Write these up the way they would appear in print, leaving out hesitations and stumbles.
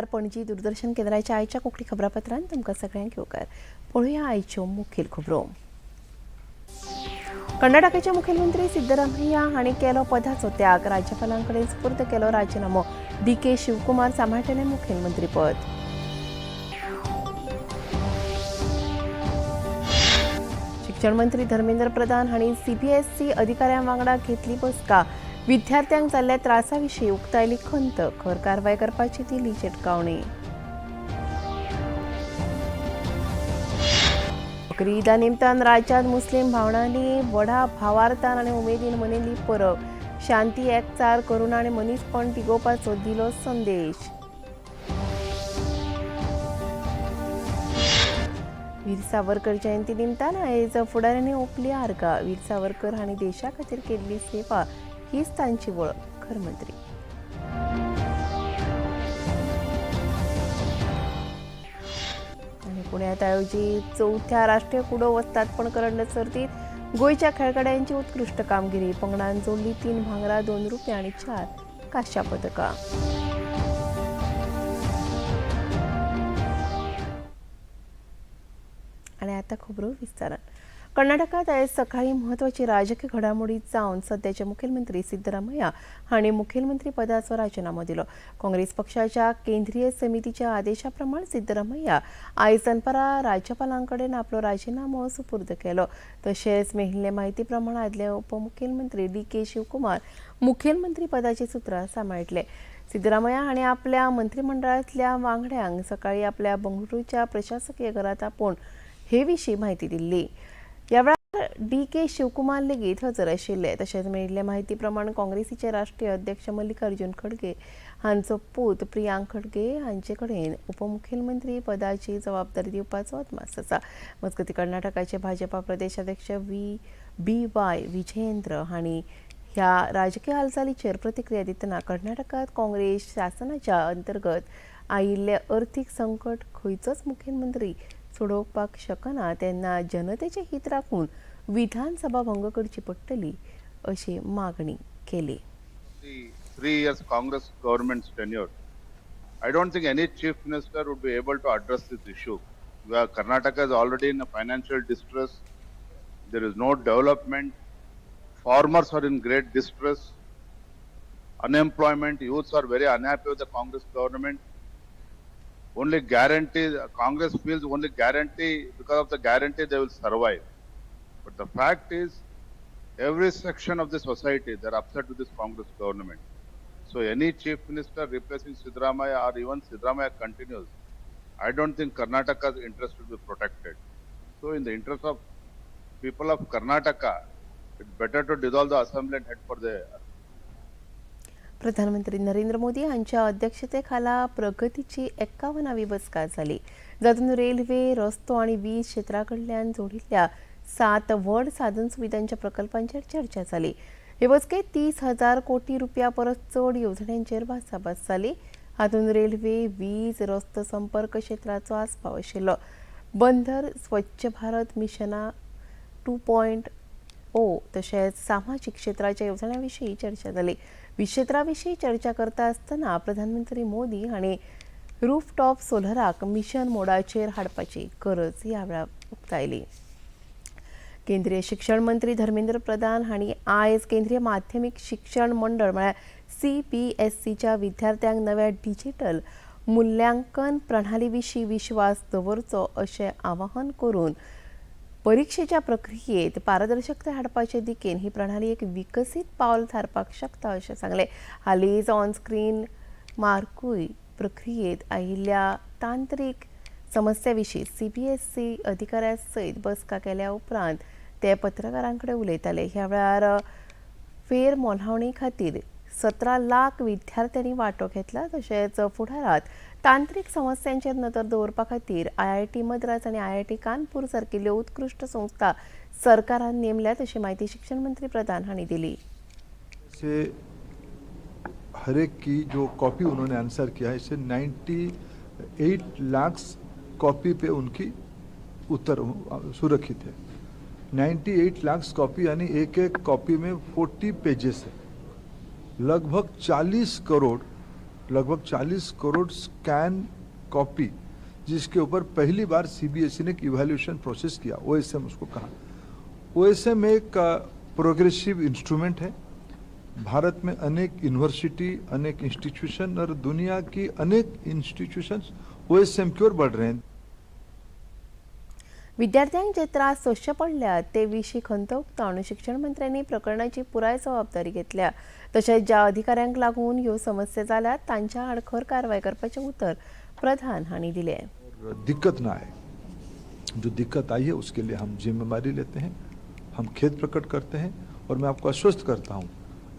नमस्कार. पणजी दूरदर्शन केंद्राच्या आयच्या कोंकणी खबरापत्रांत तुमकां सगळ्यांक येवकार. पळोवया आयच्यो मुखेल खबरो. कर्नाटकाचे मुखेलमंत्री सिद्धरामय्या हांणी केलो पदाचो त्याग. राज्यपालां कडेन सुपूर्द केलो राजीनामो. डी के शिवकुमार सांबाळटले मुखेलमंत्रीपद. शिक्षण मंत्री धर्मेंद्र प्रधान हांणी सीबीएसई अधिकाऱ्यां वांगडा घेतली बसका. विद्यार्थ्यांक जाल्ल्या त्रासा विशीं उक्तायली खंत. खर कारवाय करपाची दिली शिटकावणी. बकरी ईदा निमतान राज्यांत मुस्लीम भावंडांनी व्हडा भावार्थान आनी उमेदीन मनयली परब. शांती, एकचार, करुणा आनी मनीसपण तिगोवपाचो दिलो संदेश. वीर सावरकर जयंती निमतान आयज फुडाऱ्यांनी ओंपली आर्गां. वीर सावरकर हांणी देशा खातीर केल्ली सेवा हीच तांची वळख, घरमंत्री. आनी पुण्यात आयोजीत चवथ्या राष्ट्रीय कुडो वस्तादपण करंड सर्तीत गोंयच्या खेळगड्यांची उत्कृश्ट कामगिरी. पंगडान जोडली 3 भांगरा, 2 रुपया आनी 4 कांश्या पदकां. आनी आतां खबरो विस्तारान. कर्नाटकात आयज सकाळी म्हत्वाची राजकीय घडामोडी जावन सद्याचे मुखेलमंत्री सिद्धरामय्या हांणी मुखेलमंत्री पदाचो राजीनामो दिलो. काँग्रेस पक्षाच्या केंद्रीय समितीच्या आदेशा प्रमाण सिद्धरामय्या आयज दनपारां राज्यपालां कडेन आपलो राजीनामो सुपूर्द केलो. तशेंच मेळिल्ले म्हायती प्रमाण आदले उपमुखेलमंत्री डी के शिवकुमार मुखेलमंत्री पदाची सुत्रां सांबाळटले. सिद्धरामय्या हांणी आपल्या मंत्रिमंडळांतल्या वांगड्यांक सकाळी आपल्या बंगळुरूच्या प्रशासकीय घरांत आपोवन हे विशीं म्हायती दिल्ली. ह्या वेळार डी के शिवकुमार लेगीत हजर आशिल्ले. तशेंच मेळिल्ले म्हायती प्रमाण काँग्रेसीचे राष्ट्रीय अध्यक्ष मल्लिकार्जुन खडगे हांचो पूत प्रियांक खडगे हांचे कडेन उपमुखेलमंत्री पदाची जबाबदारी दिवपाचो अदमास आसा. मजगतीं कर्नाटकाचे भाजपा प्रदेश अध्यक्ष बी वाय विजयेंद्र हांणी ह्या राजकीय हालचालीचेर प्रतिक्रिया दितना कर्नाटकांत काँग्रेस शासनाच्या अंतर्गत आयिल्लें अर्थीक संकट खंयचोच मुखेलमंत्री सोडोवपाक शकना तेन्ना जनतेचें हित राखून विधानसभा भंग करची पडटली अशी मागणी केली. The 3 years Congress government's tenure, I don't think any chief minister would be able to address this issue. Where Karnataka is already in a financial distress, there is no development, farmers are in great distress, unemployment, youths are very unhappy with the Congress government. Only guarantee, Congress feels only guarantee, because of the guarantee they will survive. But the fact is, every section of the society, they're upset with this Congress government. So any chief minister replacing Siddaramaiah or even Siddaramaiah continues, I don't think Karnataka's interest will be protected. So in the interest of people of Karnataka, it's better to dissolve the assembly and head for the प्रधानमंत्री नरेंद्र मोदी हांच्या अध्यक्षतेखाला प्रगतीची 51वी बसका जाली, जातूंत railway, रस्तो आनी वीज क्षेत्रा कडल्यान जोडिल्ल्या 7 व्हड साधन सुविधांच्या प्रकल्पांचेर चर्चा जाली. हे बसकेंत 30,000 कोटी रुपया परस चड येवजण्यांचेर भासाभास जाली. हातूंत रेल्वे, वीज, रस्तो संपर्क क्षेत्राचो आस्पाव आशिल्लो. बंदर, स्वच्छ भारत मिशना 2.0 तशेंच सामाजीक क्षेत्राच्या येवजण्यां विशीं चर्चा जाली. वीज क्षेत्रा विशीं चर्चा करता आसतना प्रधानमंत्री मोदी हांणी रूफटॉप सोलराक मिशन मोडाचेर हाडपाची गरज ह्या वेळार उक्तायली. केंद्रीय शिक्षण मंत्री धर्मेंद्र प्रधान हांणी आयज केंद्रीय माध्यमीक शिक्षण मंडळ म्हळ्यार सीबीएसईच्या विद्यार्थ्यांक नव्या डिजिटल मुल्यांकन प्रणाली विशीं विश्वास दवरचो अशें आवाहन करून परिक्षेच्या प्रक्रियेत पारदर्शकता हाडपाचे दिकेन ही प्रणाली एक विकसीत पावल थारपाक शकता अशें सांगलें. हालींच ऑन स्क्रीन मार्कूय प्रक्रियेत आयिल्ल्या तांत्रीक समस्या विशीं सीबीएसई अधिकाऱ्यां सयत बसका केल्या उपरांत ते पत्रकारां कडेन उलयताले. ह्या वेळार फेर मोलावणी खातीर 17 लाख विद्यार्थ्यांनी वांटो घेतला. तशेंच फुडारांत तांत्रीक समस्यांचेर नदर दवरपा खातीर आयआयटी मद्रास आनी आयआयटी कानपूर सारकिल्ल्यो उत्कृश्ट संस्था सरकारान नेमल्यात अशी म्हायती शिक्षण मंत्री प्रधान हांणी दिली. से हर एक की जो कॉपी उन्होंने आंसर किया है, इससे 98 लाख कॉपी पे उनकी उत्तर सुरक्षित है. 98 लाख कॉपी, यानी एक एक कॉपी में 40 पेजेस है. लगभग 40 करोड़ लगभग 40 करोड़ स्कैन कॉपी, जिसके ऊपर पहली बार सीबीएसई ने एक इवैल्यूएशन प्रोसेस किया, ओएसएम उसको कहा। ओएसएम एक प्रोग्रेसिव इंस्ट्रूमेंट है। भारत में अनेक यूनिवर्सिटी, अनेक इंस्टीट्यूशन और दुनिया की अनेक इंस्टीट्यूशंस ओएसएम की ओर बढ़ रहे हैं। विद्यार्थ्यांक जे त्रास सोंसचे पडल्यात ते विशीं खंत उक्तावन शिक्षण मंत्र्यांनी प्रकरणाची पुराय जबाबदारी घेतल्या. तशेंच ज्या अधिकाऱ्यांक लागून ह्यो समस्या जाल्यात तांच्या आड खर कारवाय करपाचें उतर प्रधान हांणी दिलें. और दिक्कत ना आए, जो दिक्कत आई है उसके लिए हम जिम्मेदारी लेते हैं, हम खेद प्रकट करते हैं और मैं आपको आश्वस्त करता हूं,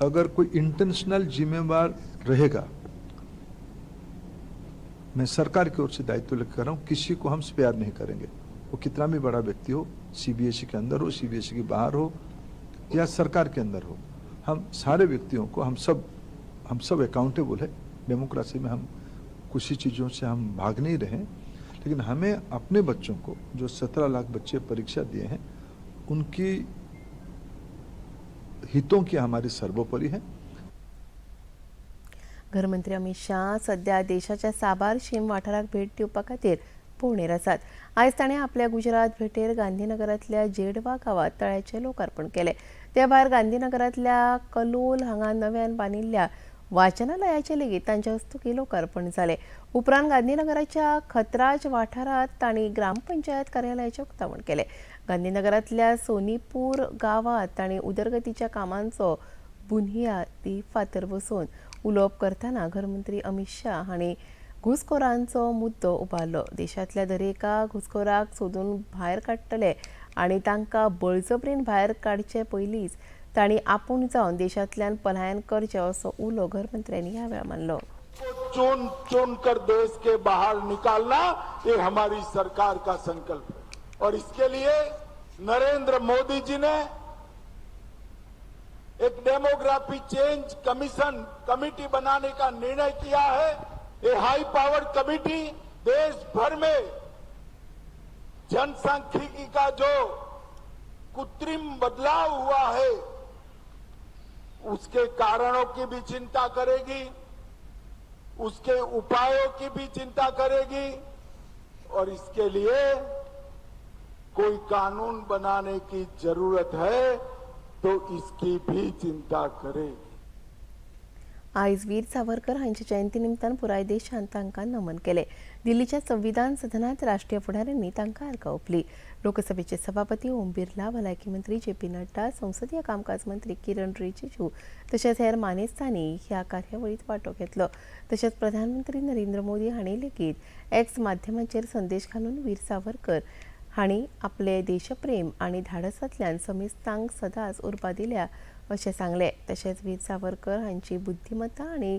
अगर कोई इंटेंशनल जिम्मेदार रहेगा, मैं सरकार की ओर से दायित्व लेकर कर रहा हूं, किसी को हम स्पेयर नहीं करेंगे। वो कितना भी बड़ा व्यक्ति हो, सीबीएसई के अंदर हो, सीबीएसई के बाहर हो या सरकार के अंदर हो, हम सारे व्यक्तियों को हम सब अकाउंटेबल है। डेमोक्रेसी में हम कुछ ही चीज़ों से हम भाग नहीं रहे, लेकिन हमें अपने बच्चों को, जो 17 लाख बच्चे परीक्षा दिए हैं, उनकी हितों की हमारी सर्वोपरि है। घरमंत्री अमित शाह सध्या देशाच्या साबार शीम वाठाराक भेट दिवपा खातीर भोंवडेर आसात. आयज ताणें आपल्या गुजरात भेटेर गांधीनगरांतल्या जेडवा गांवांत तळ्याचें लोकार्पण केलें. ते भायर गांधीनगरांतल्या कलोल हांगा नव्यान बांदिल्ल्या वाचनालयाचें लेगीत तांच्या हस्तुकीं लोकार्पण जालें. उपरांत गांधीनगराच्या खतराज वाठारांत तांणी ग्रामपंचायत कार्यालयाचें उक्तावण केलें. गांधीनगरांतल्या सोनीपूर गांवांत तांणी उदरगतीच्या कामांचो बुनियादी फातर बसोवन उलोवप करतना घरमंत्री अमित शाह हांणी घुसखोरांचो मुद्दो उबारलो. देशांतल्या दरेका घुसखोराक सोदून भायर काडटले आनी तांकां बळजबरीन भायर काडचे पयलींच तांणी आपूण जावन देशांतल्यान पलायन करचें असो उलो घरमंत्र्यांनी ह्या वेळार मारलो. चुन चुन कर देश के बाहर निकालना, ये हमारी सरकार का संकल्प है और इसके लिए नरेंद्र मोदी जी ने एक डेमोग्राफी चेंज कमीशन कमेटी बनाने का निर्णय किया है। ये हाई पावर कमेटी देश भर में जनसांख्यिकी का जो कृत्रिम बदलाव हुआ है, उसके कारणों की भी चिंता करेगी, उसके उपायों की भी चिंता करेगी और इसके लिए कोई कानून बनाने की जरूरत है तो इसकी भी चिंता करेगी। आयज वीर सावरकर हांच्या जयंती निमतान पुराय देशान तांकां नमन केलें. दिल्लीच्या संविधान सदनांत राष्ट्रीय फुडाऱ्यांनी तांकां आर्गां ओंपली. लोकसभेचे सभापती ओम बिर्ला, भलायकी मंत्री जे पी नड्डा, संसदीय कामकाज मंत्री किरण रिजिजू तशेंच हेर मानेस्तांनी ह्या कार्यावळींत वांटो घेतलो. तशेंच प्रधानमंत्री नरेंद्र मोदी हांणी लेगीत एक्स माध्यमाचेर संदेश घालून वीर सावरकर हांणी आपले देशप्रेम आनी धाडसांतल्यान समेस्तांक सदांच उर्बा दिल्या अशें सांगलें. तशेंच वीर सावरकर हांची बुद्धिमत्ता आनी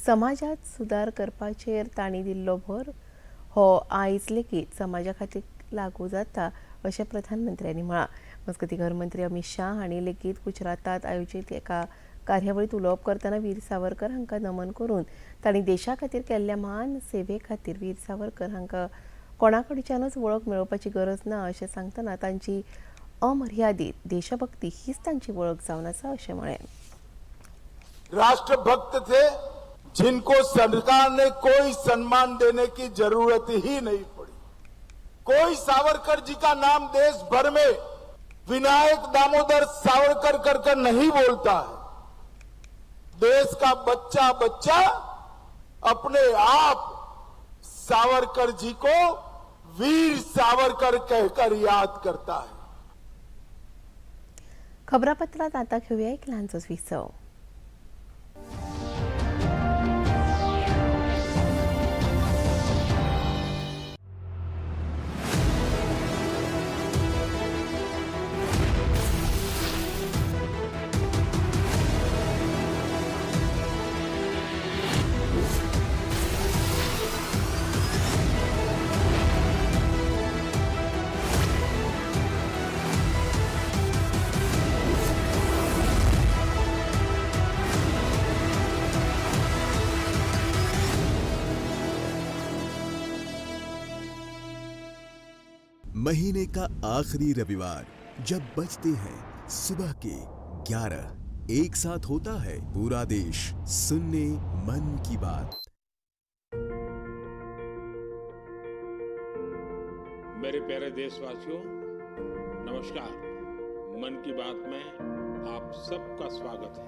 समाजांत सुदार करपाचेर तांणी दिल्लो भर हो आयज लेगीत समाजा खातीर लागू जाता अशें प्रधानमंत्र्यांनी म्हळां. मजगतीं, घरमंत्री अमित शाह हांणी लेगीत गुजरातांत आयोजीत एका कार्यावळींत उलोवप करतना वीर सावरकर हांकां नमन करून तांणी देशा खातीर केल्ल्या म्हान सेवे खातीर वीर सावरकर हांकां कोणा कडच्यानूच वळख मेळोवपाची गरज ना अशें सांगतना तांची अमर्यादीत देशभक्ती हीच तांची वळख जावन आसा अशें म्हळें. राष्ट्रभक्त थे, जिनको सरकार ने कोई सम्मान देने की जरूरत ही नहीं पड़ी। कोई सावरकर जी का नाम देश भर में विनायक दामोदर सावरकर कर कर नहीं बोलता है। देश का बच्चा बच्चा अपने आप सावरकर जी को वीर सावरकर कहकर याद करता है। खबरापत्रात आता घेऊया एक ल्हानसोच विसव. महीने का आखिरी रविवार, जब बजते हैं सुबह के 11, एक साथ होता है पूरा देश सुनने मन की बात। मेरे प्यारे देशवासियों, नमस्कार। मन की बात में आप सबका स्वागत है।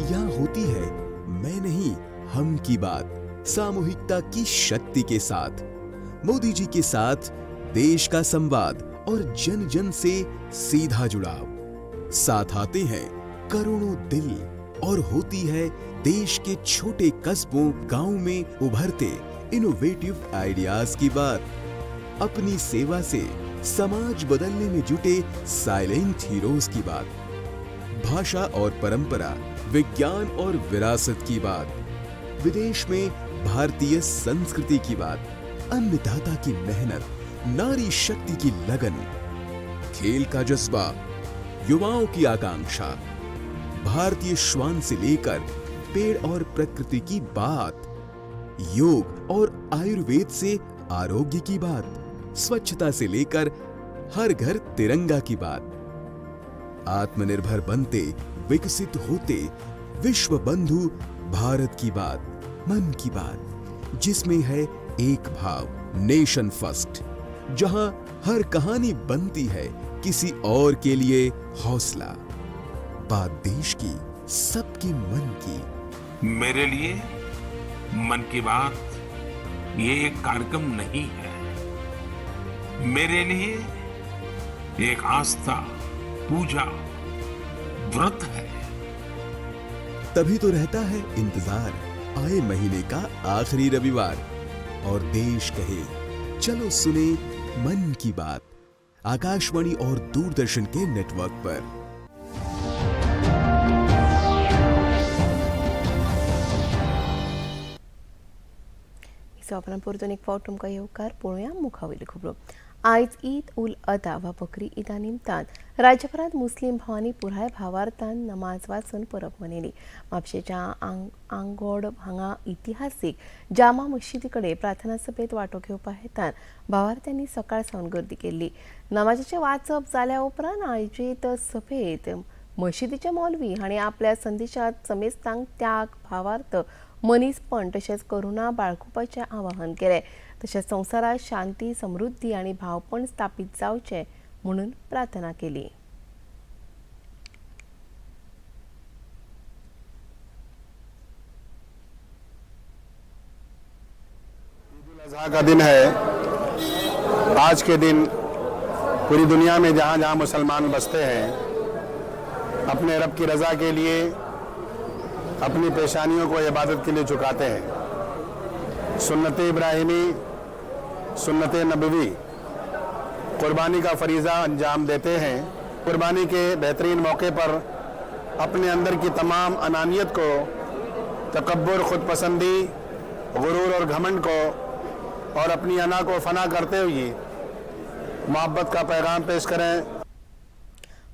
यहाँ होती है मैं नहीं हम की बात, सामूहिकता की शक्ति के साथ। मोदी जी के साथ देश का संवाद और जन जन से सीधा जुड़ाव। साथ आते हैं करोड़ों दिल और होती है देश के छोटे कस्बों, गांव में उभरते इनोवेटिव आइडियाज की बात। अपनी सेवा से समाज बदलने में जुटे साइलेंट हीरोज की बात। भाषा और परंपरा, विज्ञान और विरासत की बात, विदेश में भारतीय संस्कृति की बात, अन्नदाता की मेहनत, नारी शक्ति की लगन, खेल का जज्बा, युवाओं की आकांक्षा, भारतीय श्वान से लेकर पेड़ और प्रकृति की बात, योग और आयुर्वेद से आरोग्य की बात, स्वच्छता से लेकर हर घर तिरंगा की बात, आत्मनिर्भर बनते, विकसित होते विश्व बंधु भारत की बात, मन की बात, जिसमें है एक भाव, नेशन फर्स्ट, जहां हर कहानी बनती है किसी और के लिए हौसला। बात देश की, सबके मन की। मेरे लिए मन की बात ये एक कार्यक्रम नहीं है। मेरे लिए एक आस्था, पूजा, व्रत है। तभी तो रहता है इंतजार आए महीने का आखिरी रविवार और देश कहे चलो सुने मन की बात, आकाशवाणी और दूरदर्शन के नेटवर्क पर। सोपणां परतून एक फावट तुमकां येवकार. पळोवया मुखावयल्यो खबरो. आयज ईद उल अदा वा बकरी ईदा निमतान राज्यभरांत मुस्लीम भावांनी पुराय भावार्थान नमाज वाचून परब मनयली. म्हापशेच्या आंगोड हांगा इतिहासीक जामा मशिदी कडेन प्रार्थना सभेंत वांटो घेवपा हेतान भावार्थ्यांनी सकाळ सावन गर्दी केल्ली. नमाजाचें वाचप जाल्या उपरांत आयोजीत सभेंत मशिदीचे मौलवी हांणी आपल्या संदेशांत समेस्तांक त्याग, भावार्थ, मनीसपण तशेंच करुणा बाळगुपाचें आवाहन केलें. तशेंच संवसारांत शांती, समृद्धी आनी भावपण स्थापीत जावचें म्हणून प्रार्थना केली. ईद का दिन है। आज के दिन पूरी दुनिया में जहाँ जहाँ मुसलमान बसते हैं, अपने रब की रज़ा के लिए अपनी पेशानियों को इबादत के लिए झुकाते हैं। सुन्नत इब्राहिमी, सुन्नत नबवी, कुर्बानी का फरीज़ा अंजाम देते हैं। कुर्बानी के बेहतरीन मौके पर अपने अंदर की तमाम अनानियत को, तकब्बुर, खुद पसंदी, गुरूर और घमंड को और अपनी अना को फना करते हुए मोहब्बत का पैगाम पेश करें।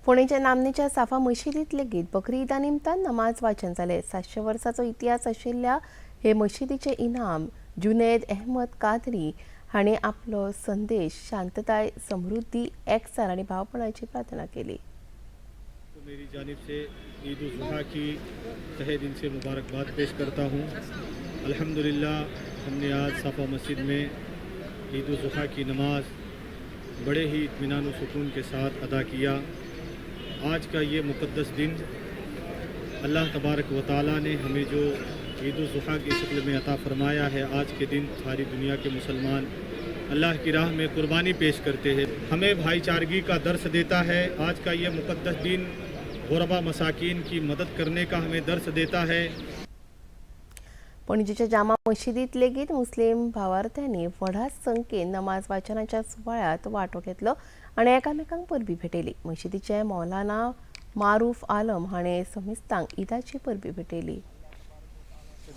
फोंडेंच्या नामनेच्या साफा मशिदींत लेगीत बकरी ईदा निमतान नमाज वाचन जालें. 700 वर्सांचो इतिहास आशिल्ल्या हे मशिदीचे इनाम जुनेद अहमद कादरी हांणी आपलो संदेश शांतताय, समृद्धी, एकचार आनी भावपणाची प्रार्थना केली. तो मेरी जानिब से ईद उल जुहा की तहे दिल से मुबारकबाद पेश करता हूँ। अल्हम्दुलिल्लाह, हमने आज साफा मस्जिद में ईद उल जुहा की नमाज़ बड़े ही इत्मीनान व सुकून के साथ अदा किया। आज का ये मुक़द्दस दिन अल्लाह तबारक व ताला ने हमें जो ईद उल जुहा की शक्ल में अता फ़रमाया है, आज के दिन सारी दुनिया के मुसलमान अल्लाह की राह में कुर्बानी पेश करते हैं, हमें भाईचारगी का दर्स देता है। आज का ये मुक़द्दस दिन गुरबा मसाकिन की मदद करने का हमें दर्स देता है। पणजेच्या जामा मशिदींत लेगीत मुस्लीम भावार्थ्यांनी व्हडा संख्येन नमाज वाचनाच्या सुवाळ्यांत वांटो घेतलो आनी एकामेकांक परबी भेटयली. मशिदीचे मौलाना मारूफ आलम हाणें समेस्तांक ईदाची परबी भेटयली.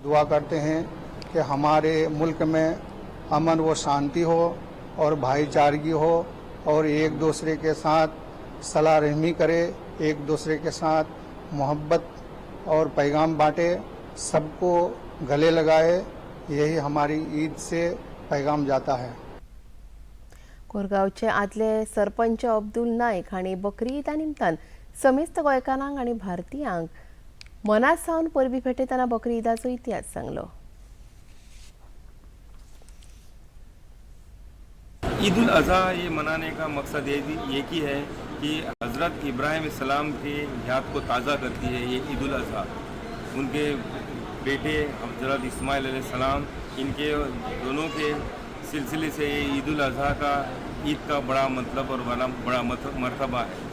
दुआ करते हैं कि हमारे मुल्क में अमन व शांति हो और भाईचारगी हो और एक दूसरे के साथ सिला रहमी करे, एक दूसरे के साथ मोहब्बत और पैगाम बांटे, सबको गले लगाए। यही हमारी ईद से पैगाम जाता है। कोरगांवचे आदले सरपंच अब्दुल नायक हांणी बकरी ईदा निमतान समेस्त गोंयकारांक आनी भारतीयांक मना सावन परबी भेटयतना बकरी ईदाचो इतिहास सांगलो. ईद उल अज़हा ये मनाने का मकसद ये एक ही है कि हज़रत इब्राहिम सलाम के याद को ताज़ा करती है ये ईद उल अज़हा। उनके बेटे हज़रत इस्माईल सलाम, इनके दोनों के सिलसिले से ये ईद उल अज़हा का ईद का बड़ा मतलब और बड़ा बड़ा मर्तबा है।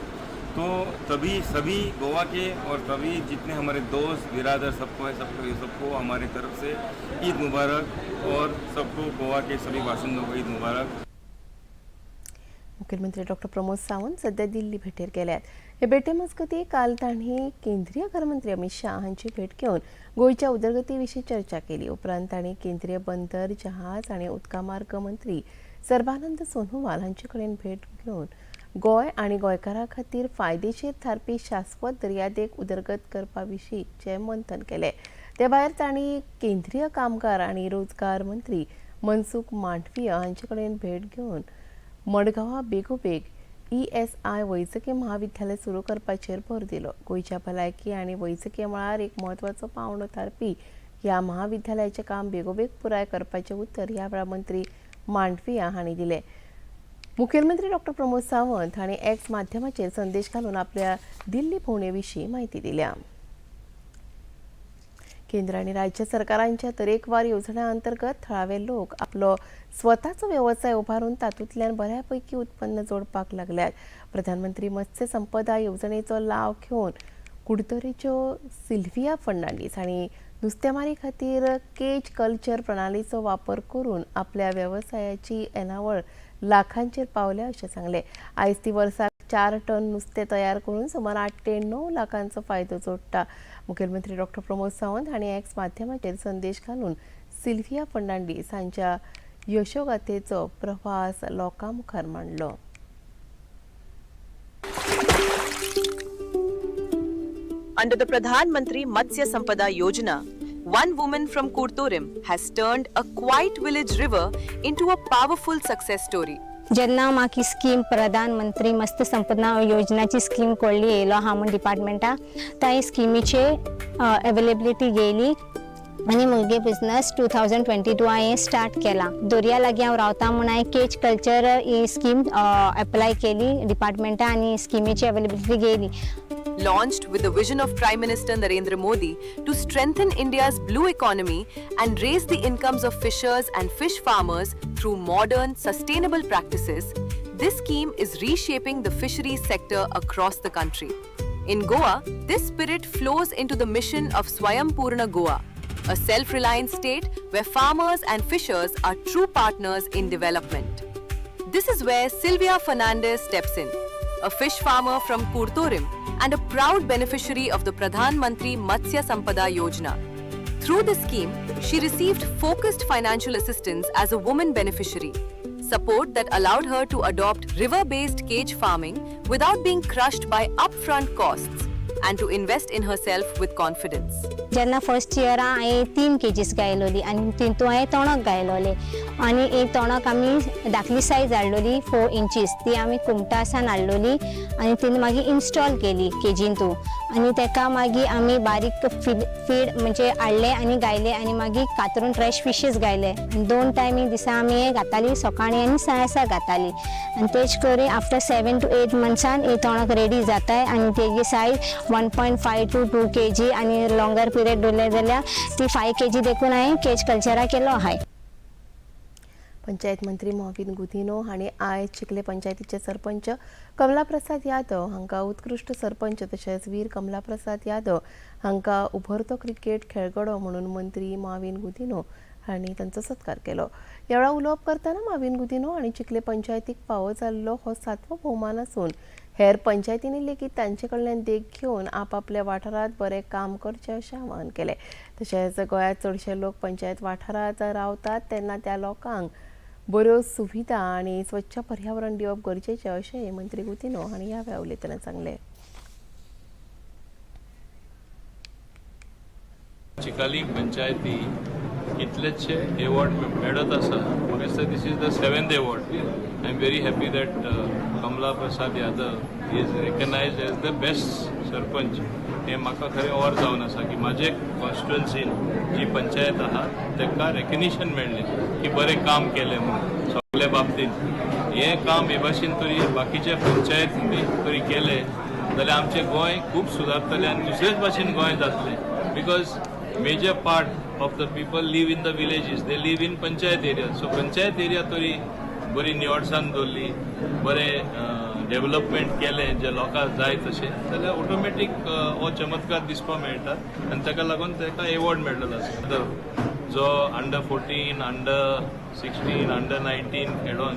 तो तभी सभी गोवा के और तभी जितने हमारे दोस्त बिरादर सबको है, सबको सबको हमारी तरफ से ईद मुबारक और सबको गोवा के सभी बासिंदों को ईद मुबारक। मुखेलमंत्री डॉक्टर प्रमोद सावंत सध्या दिल्ली भेटेर गेल्यात. हे भेटे मजगतीं काल तांणी केंद्रीय घरमंत्री अमित शाह हांची भेट घेवन गोंयच्या उदरगती विशीं चर्चा केली. उपरांत तांणी केंद्रीय बंदर, जहाज आनी उदका मार्ग मंत्री सर्बानंद सोनोवाल हांचे कडेन भेट घेवन गोंय आनी गोंयकारां खातीर फायदेशीर थारपी शाश्वत दर्यादेग उदरगत करपा विशींचें मंथन केलें. ते भायर तांणी केंद्रीय कामगार आनी रोजगार मंत्री मनसुख मांडवीय हांचे कडेन भेट घेवन मडगांवां बेगोबेग ईएसआय वैजकी महाविद्यालय सुरू करपाचेर भर दिलो. गोंयच्या भलायकी आनी वैजकी मळार एक म्हत्वाचो पांवडो थारपी ह्या महाविद्यालयाचें काम बेगोबेग पुराय करपाचें उतर ह्या वेळार मंत्री मांडविया हांणी दिलें. मुखेलमंत्री डॉक्टर प्रमोद सावंत हांणी एक्स माध्यमाचेर संदेश घालून आपल्या दिल्ली भोंवडे विशीं म्हायती दिल्या. केंद्र आनी राज्य सरकारांच्या तरेकवार येवजण्यां अंतर्गत थळावे लोक आपलो स्वताचो वेवसाय उबारून तातूंतल्यान बऱ्यापैकी उत्पन्न जोडपाक लागल्यात. प्रधानमंत्री मत्स्य संपदा येवजणेचो लाव घेवन कुडतरेच्यो सिल्विया फर्नांडीस हांणी नुस्तेमारी खातीर केज कल्चर प्रणालीचो वापर करून आपल्या वेवसायाची येणावळ लाखांचेर पावल्या अशें सांगलें. आयज ती वर्साक 4 टन नुस्तें तयार करून सुमार 8 ते 9 लाखांचो फायदो जोडटा. मुखेलमंत्री डॉक्टर प्रमोद सावंत हांणी एक्स माध्यमाचेर संदेश घालून सिल्विया फर्नांडीस हांच्या यशोगाथेचो प्रवास लोकां मुखार मांडलो. Under the Pradhan Mantri Matsya Sampada Yojana, one woman from Curtorim has turned a quiet village river into a powerful success story. जेन्ना म्हाका ही स्कीम, प्रधानमंत्री मत्स्य संपदा योजनाची स्कीम कळ्ळी, येयलो आहा म्हूण डिपार्टमेंटा, त्या स्किमीचे अवेलेबिलिटी गेली आनी म्हगे बिजनस 2022 हांवें स्टार्ट केला. दर्या लागीं हांव रावता म्हूण हांवें केज कल्चर ही स्कीम एप्लाय केली डिपार्टमेंटा आनी स्किमीची अवेलेबिलिटी गेली. Launched with the vision of Prime Minister Narendra Modi to strengthen India's blue economy and raise the incomes of fishers and fish farmers through modern, sustainable practices, this scheme is reshaping the fisheries sector across the country. In Goa, this spirit flows into the mission of Swayampurna Goa, a self reliant state where farmers and fishers are true partners in development. This is where Sylvia Fernandez steps in, a fish farmer from Curtorim and a proud beneficiary of the Pradhan Mantri Matsya Sampada Yojana. Through this scheme, she received focused financial assistance as a woman beneficiary, support that allowed her to adopt river-based cage farming without being crushed by upfront costs and to invest in herself with confidence. जेन्ना first इयरा हांवें 3 kgs गायलोली आनी तितून हांवें तोणक गायलोले आनी एक तोणक आमी धाकली size हाडलोली, 4 inches. ती आमी कुमटासान हाडलोली आनी तिने मागीर इन्स्टॉल केली केजीन तूं आनी तेका मागीर आमी बारीक फीड फीड म्हणजे हाडले आनी गायले आनी मागीर कातरून फ्रेश फिशीस गायले आनी दोन टायमी दिसा आमी हे घाताली, सकाळी आनी सांजसा घाताली. आनी तेच करून आफ्टर 7 टू 8 मंथ्सान ही तोणक रेडी जाताय आनी तेजी सायज 1.5 to 2 kg आनी लॉंगर पिरियड दवरले जाल्यार ती 5 केजी देखून हांवें केज कल्चरा केलो आहाय. पंचायत मंत्री मॉविन गुदिन्हो हांणी आयज चिखले पंचायतीचे सरपंच कमला प्रसाद यादव हांकां उत्कृश्ट सरपंच तशेंच वीर कमला प्रसाद यादव हांकां उभरतो क्रिकेट खेळगडो म्हणून मंत्री मॉविन गुदिन्हो हांणी तांचो सत्कार केलो. ह्या वेळार उलोवप करतना मॉविन गुदिन्हो हांणी चिखले पंचायतीक फावो जाल्लो हो सातवो भोवमान आसून हेर पंचायतींनी लेगीत तांचे कडल्यान देख घेवन आपापल्या वाठारांत बरें काम करचें अशें आवाहन केलें. तशेंच गोंयांत चडशे लोक पंचायत वाठारांत रावतात तेन्ना त्या लोकांक बऱ्यो सुविधा आनी स्वच्छ पर्यावरण दिवप गरजेचें अशेंय मंत्री गुदिन्हो हांणी ह्या वेळार उलयतना सांगलें. चिकाली पंचायती कितलेशे एवॉर्ड मेळत आसा. म्हाका दिसता this is the seventh award. I am very happy that Kamala Prasad Yadav is recognized as the best sarpanch. हें म्हाका खरें और जावन आसा की म्हाजे कॉन्स्टिट्युएन्सीन जी पंचायत आहा ताका रेकग्निशन मेळ्ळें की बरें काम केलें म्हणून सगळे बाबतींत. हें काम हे भाशेन तरी बाकीच्या पंचायतींनी तरी केलें जाल्यार आमचें गोंय खूब सुदारतलें आनी दुसरेच भाशेन गोंय जातलें. Because major part of the people live in the villages, they live in panchayat area. So panchayat area तरी बरी निवळसाण दवरली, बरें डेव्हलपमेंट केलें जे लोकांक जाय तशें जाल्यार ऑटोमॅटीक हो चमत्कार दिसपाक मेळटा आनी ताका लागून ताका एवॉर्ड मेळ्ळेलो आसा. जो अंडर 14, अंडर 16, अंडर 19 खेळोन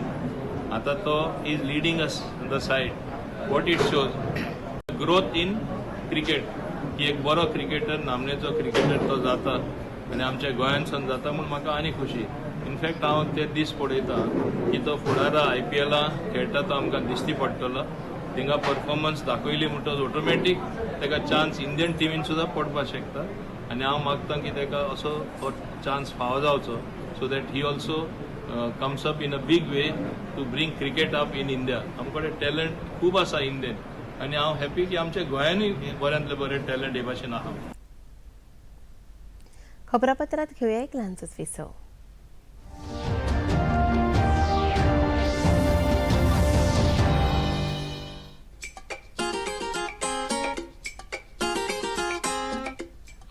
आतां तो is leading us the side. What it shows growth in cricket की एक बरो क्रिकेटर, नामनेचो क्रिकेटर तो जाता आनी आमच्या गोंयांतसून जाता म्हूण म्हाका आनी खुशी. इनफॅक्ट हांव ते दीस पळयता की तो फुडारा आयपीएला खेळटा तो आमकां दिश्टी पडटलो. थिंगा परफॉर्मन्स दाखयली म्हणटकच ऑटोमॅटीक ताका चान्स इंडियन टिमीन सुद्दां पडपाक शकता आनी हांव मागता की ताका असो हो चान्स फावो जावचो, so that he also comes up in a big way to bring cricket up in India. आमचे कडेन टॅलंट खूब आसा इंडियन आनी हांव हॅपी की आमच्या गोंयानूय बऱ्यांतले बरे टॅलंट हे भाशेन आहा. खबरापत्रात घेऊया एक ल्हानसोच विसव.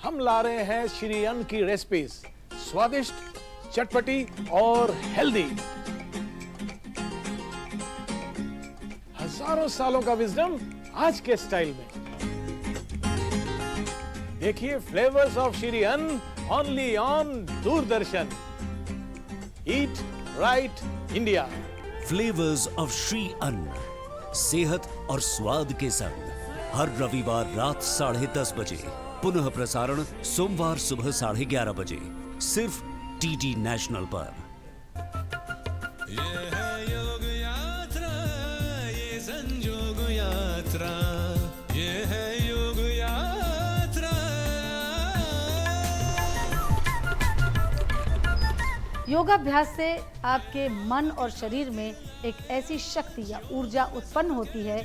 हम ला रहे हैं श्री अन्न की रेसिपीज, स्वादिष्ट, चटपटी और हेल्दी। हजारों सालों का विजडम आज के स्टाइल में। देखिए flavours of Shri Anna, only on Doordarshan. Eat right India. Flavours of Shri Anna, सेहत और स्वाद के संग, हर रविवार रात 10:30 बजे, पुनः प्रसारण सोमवार सुबह 11:30 बजे, सिर्फ डीडी नेशनल पर। ये है योग यात्रा, ये संजोग यात्रा, ये है योग यात्रा। योगाभ्यास से आपके मन और शरीर में एक ऐसी शक्ति या ऊर्जा उत्पन्न होती है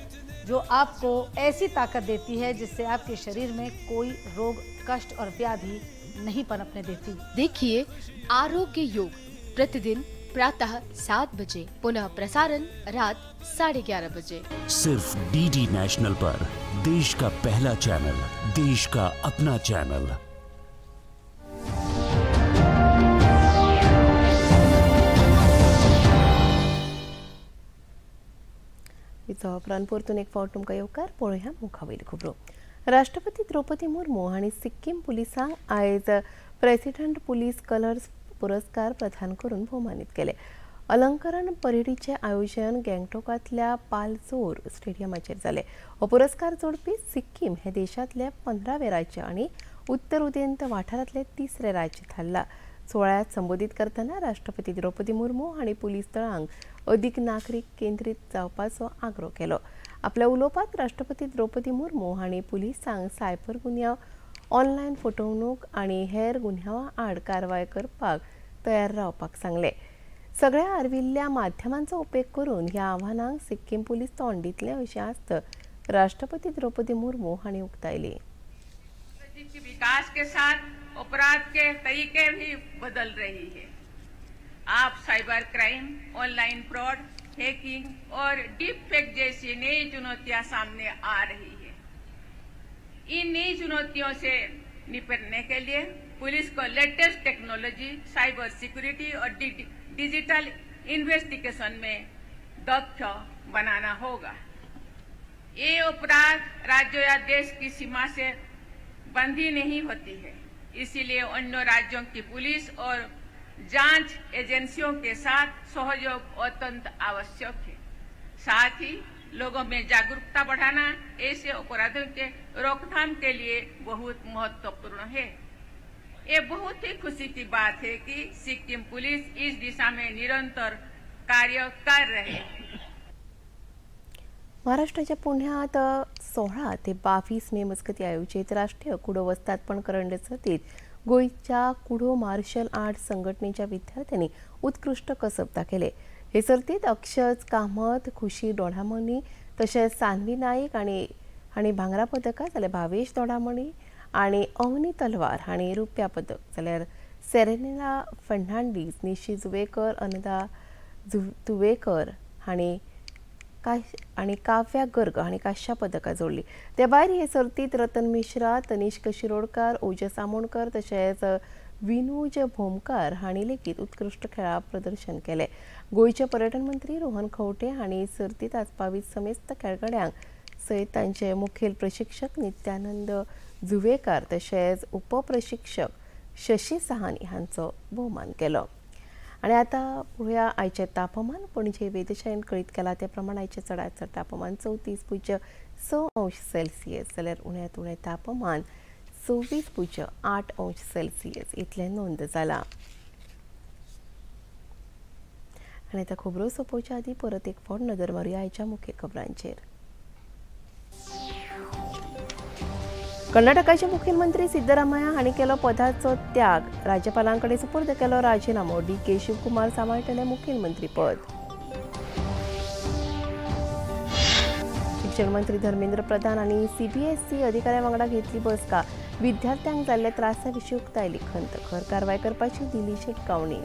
जो आपको ऐसी ताकत देती है जिससे आपके शरीर में कोई रोग, कष्ट और व्याधि नहीं पनपने देती। देखिए आरोग्य योग प्रतिदिन प्रातः 7 बजे, पुनः प्रसारण रात 11:30 बजे। सिर्फ डीडी नेशनल पर, देश का पहला चैनल, देश का अपना चैनल। विसवा उपरांत परतून एक फावट तुमकां येवकार. पळोवया मुखावयल्यो खबरो. राष्ट्रपती द्रौपदी मुर्मू हांणी सिक्कीम पुलिसांक आयज प्रेसिडंट पुलीस कलर्स पुरस्कार प्रदान करून भोवमानीत केले. अलंकरण परेडीचें आयोजन गँगटोकांतल्या पालजोर स्टेडियमाचेर जालें. हो पुरस्कार जोडपी सिक्कीम हें देशांतलें 15वें राज्य आनी उत्तर उदेंत वाठारांतलें तिसरें राज्य थारलां. सुवाळ्यांत संबोधीत करतना राष्ट्रपती द्रौपदी मुर्मू हांणी पुलीस दळांक अदीक नागरीक केंद्रीत जावपाचो आग्रो केलो. आपल्या उलोवपांत राष्ट्रपती द्रौपदी मुर्मू हांणी पुलिसांक सायबर गुन्यांव, ऑनलायन फटवणूक आनी हेर गुन्यांवां आड कारवाय करपाक तयार रावपाक सांगलें. सगळ्या आर्विल्ल्या माध्यमांचो उपेग करून ह्या आव्हानांक सिक्कीम पुलीस तोंड दितले अशी आस्त राष्ट्रपती द्रौपदी मुर्मू हांणी उक्तायली. विकास के साथ अपराध के तरीके भी बदल रही है। आप cyber crime, online fraud, hacking और डीप फेक जैसी नई चुनौतियां सामने आ रही है। इन नई चुनौतियों से निपटने के लिए पुलिस को लेटेस्ट टेक्नोलॉजी, साइबर सिक्योरिटी और डिजिटल इन्वेस्टिगेशन में दक्ष बनाना होगा। ये अपराध राज्य या देश की सीमा से बंधी नहीं होती है, इसीलिए अन्य राज्यों की पुलिस और जांच एजेंसियों के साथ सहयोग अत्यंत आवश्यक है। साथ ही लोगों में जागरूकता बढ़ाना ऐसे अपराधों के रोकथाम के लिए बहुत महत्वपूर्ण है। ये बहुत ही खुशी की बात है कि सिक्किम पुलिस इस दिशा में निरंतर कार्य कर रहे हैं। महाराष्ट्राच्या पुण्यात 16 ते 22 मे मजगती आयोजित राष्ट्रीय कुडो वस्तादपण करंडक सर्तीत गोंयच्या कुडो मार्शल आर्ट संघटनेच्या विद्यार्थ्यांनी उत्कृश्ट कसब दाखयले. हे सर्तीत अक्षज कामत, खुशी डोडामणी तशेंच सान्वी नाईक आनी हांणी भांगरा पदकां, जाल्यार भावेश दोडामणी आनी अवनी तलवार हांणी रुप्या पदक, जाल्यार सेरेनिला फर्नांडीस, निशी जुवेकर, अनदा तुवेकर हांणी आनी काव्या गर्ग हांणी कांश्या पदकां जोडली. ते भायर हे सर्तींत रतन मिश्रा, तनिष्क शिरोडकार, ओजस आमोणकर तशेंच विनोज भोमकार हांणी लेगीत उत्कृश्ट खेळा प्रदर्शन केलें. गोंयचे पर्यटन मंत्री रोहन खंवटे हांणी सर्तींत आस्पावीत समेस्त खेळगड्यांक सयत तांचे मुखेल प्रशिक्षक नित्यानंद जुवेकार तशेंच उपप्रशिक्षक शशी सहानी हांचो भोवमान केलो. आनी आतां पळोवया आयचें तापमान. पणजे वेधशाळेन कळीत केलां ते प्रमाण आयचें चडांत चड तापमान 34.6 अंश सेल्सियस जाल्यार उण्यांत उणें तापमान 24.8 अंश सेल्सियस इतलें नोंद जालां. आनी आतां खबरो सोंपोवच्या आदीं परत एक फावट नदर मारुया आयच्या मुखेल खबरांचेर. कर्नाटकाचे मुखेलमंत्री सिद्धरामय्या हांणी केलो पदाचो त्याग. राज्यपालां कडेन सुपूर्द केलो राजिनामो. डी.के. शिवकुमार सांबाळटले मुखेलमंत्रीपद. शिक्षण मंत्री धर्मेंद्र प्रधान आनी सीबीएसई अधिकाऱ्यां वांगडा घेतली बसका. विद्यार्थ्यांक जाल्ल्या त्रासा विशीं उक्तायली खंत. खर कारवाय करपाची दिली शिटकावणी.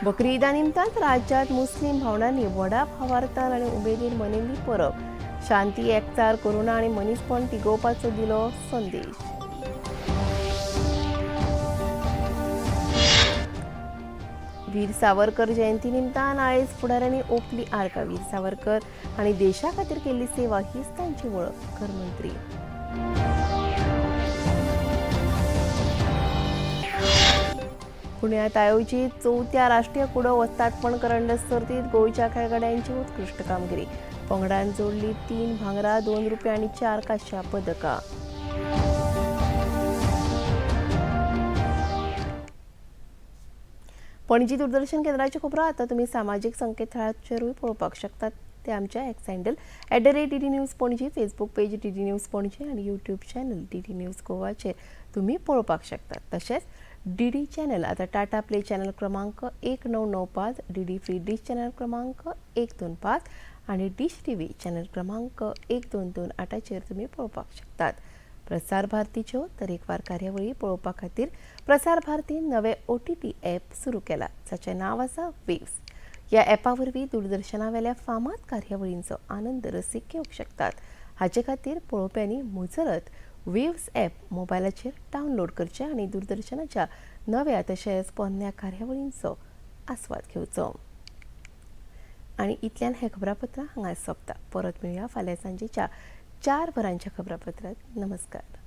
बकरी ईदा निमतान राज्यांत मुस्लीम भावंडांनी व्हडा भावार्थान आनी उमेदीन मनयल्ली परब. शांती, एकचार, करुणा आनी मनीसपण तिगोवपाचो दिलो संदेश. वीर सावरकर जयंती निमतान आयज फुडाऱ्यांनी ओंपली आर्गां. वीर सावरकर हांणी देशा खातीर केल्ली सेवा हीच तांची वळख. घरमंत्री. पुण्यात आयोजित चवथ्या राष्ट्रीय कुडो वस्तादपण करंड सर्तीत गोंयच्या खेळगड्यांची उत्कृश्ट कामगिरी. पंगडान जोडली 3 भांगरा, 2 रुपया आनी 4 कांश्या पदकां. पणजी दूरदर्शन केंद्राच्यो खबरो आतां तुमी सामाजीक संकेतथळाचेरूय पळोवपाक शकतात. ते आमच्या X handle @DD News Panaji, Facebook page DD News Panaji आनी यूट्यूब चॅनल DD news गोवाचेर तुमी पळोवपाक शकतात. तशेंच डीडी चॅनल आतां टाटा प्ले चॅनल क्रमांक 1995, डीडी फ्री डिश चॅनल क्रमांक 125 आनी डिश टीव्ही चॅनल क्रमांक 1228चेर तुमी पळोवपाक शकतात. प्रसार भारतीच्यो तरेकवार कार्यावळी पळोवपा खातीर प्रसार भारतीन नवे OTT app सुरू केला, जाचें नांव आसा वेव्स. ह्या ॲपा वरवीं दूरदर्शनावेल्या फामाद कार्यावळींचो आनंद रसीक घेवंक शकतात. हाचे खातीर पळोवप्यांनी मुजरत वेव्स ॲप मोबायलाचेर डावनलोड करचें आनी दूरदर्शनाच्या नव्या तशेंच पोरण्या कार्यावळींचो आस्वाद घेवचो. आनी इतल्यान हें खबरापत्र हांगा सोंपता. परत मेळुया फाल्यां सांजेच्या 4 वरांच्या खबरापत्रांत. नमस्कार.